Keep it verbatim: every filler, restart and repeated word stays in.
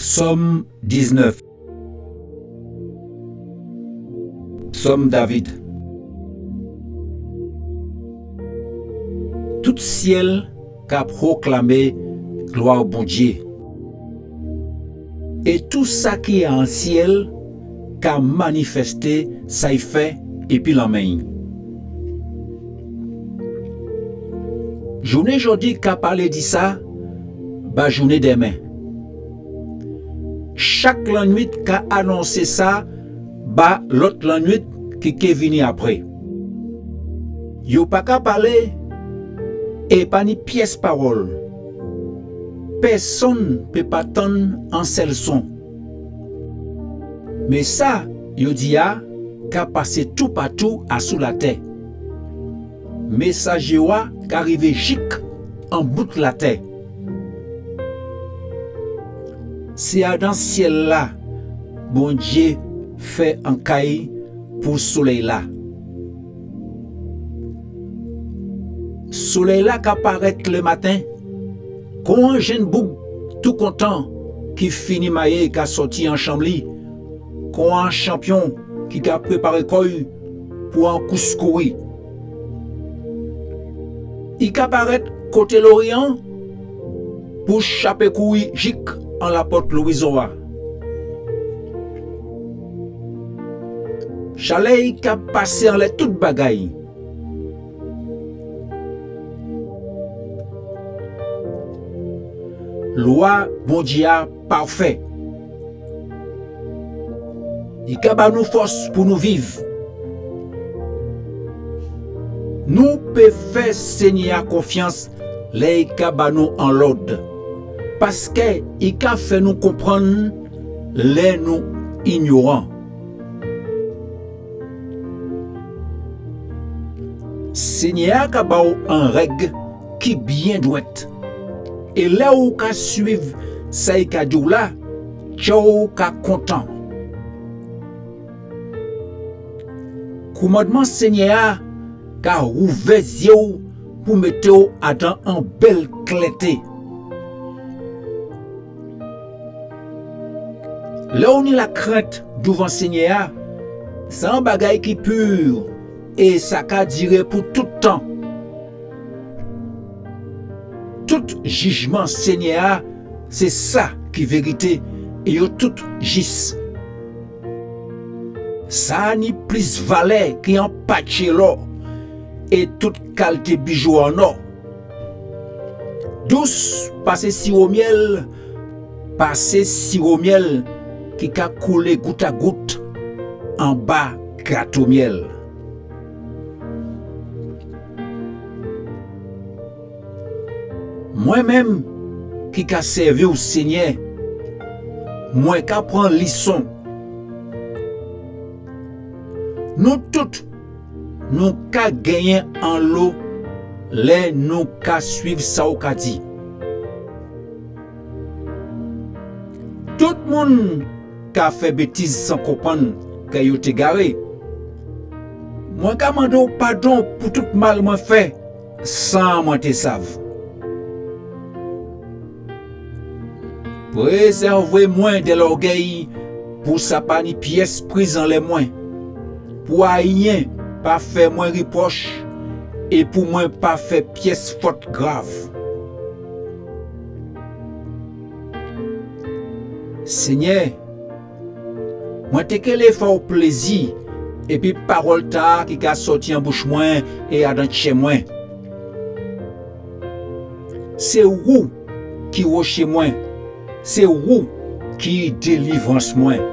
Sòm diznèf. Sòm David. Tout syèl ka pwoklamé glwa Bondyé. É tou sa ki an syèl ka manifèsté sa i fè épi lanmen'y. Jouné jòdi ka palé di sa ba jouné dèmen. Chak lannuit ka anonsé sa ba lòt lannuit ki ké vini apré. Yo pa ka palé é pa ni pyès pawòl. Pèsonn pé pa tann an sèl son. Mé sa yo di a ka pasé toupatou asou latè. Mésaj yo a ka rivé jik an bout latè. Sé adan syèl-la Bondyé fè an kay pou solèy-la. Solèy-la ka parèt lèmaten kon an jenn boug tou kontan ki fini mayé ka sòti an chanm li, kon an chanpyon ki ka préparé kò'y pou an kous kouri. I ka parèt koté loryan pou chapé kouri jik an lapòt lorizon-an. Chalè'y ka pasé anlè tout bagay. Lwa Bondyé a pafè. I ka ba nou fòs pou nou viv. Nou pé fè Senyè a konfyans lè i ka ba nou an lòd, paskè i ka fè nou konprann lè nou inyoran. Senyè a ka ba'w an règ ki byen dwèt. É lè ou ka suiv sa i ka di'w la, tjè'w ka kontan. Koumandman Senyè a ka ouvè zyé'w pou mété'w adan an bèl klèté. Lè ou ni lakrent douvan Senyè a, sé an bagay ki pi, é sa ka diré pou tout tan. Tout jijman Senyè a, sé sa ki vérité, é yo tout jis. Sa ni plis valè ki an patjé lò é tout kalité bijou an ò. Dous pasé siwo myèl, pasé siwo myèl ki ka koulé gout a gout anba gato myèl. Mwen menm ki ka sèvi'w, Senyè, mwen ka pran lison. Nou tout, nou ka genyen anlo lè nou ka suiv sa ou ka di. Tout moun ka fè bétiz san konprann kè yo té garé. Mwen ka mandé'w padon pou tout mal mwen fè san mwen té sav. Prézèvé mwen dè lògèy pou sa pa ni pyès priz anlè mwen, pou ayen pa fè mwen ripwòch é pou mwen pa fè pyès fòt grav. Senyè, mwen té ké lé fè'w plézi, épi pawòl-tala ki ka sòti an bouch mwen é adan tjè mwen. Sé ou ki woché mwen, sé ou ki délivrans mwen.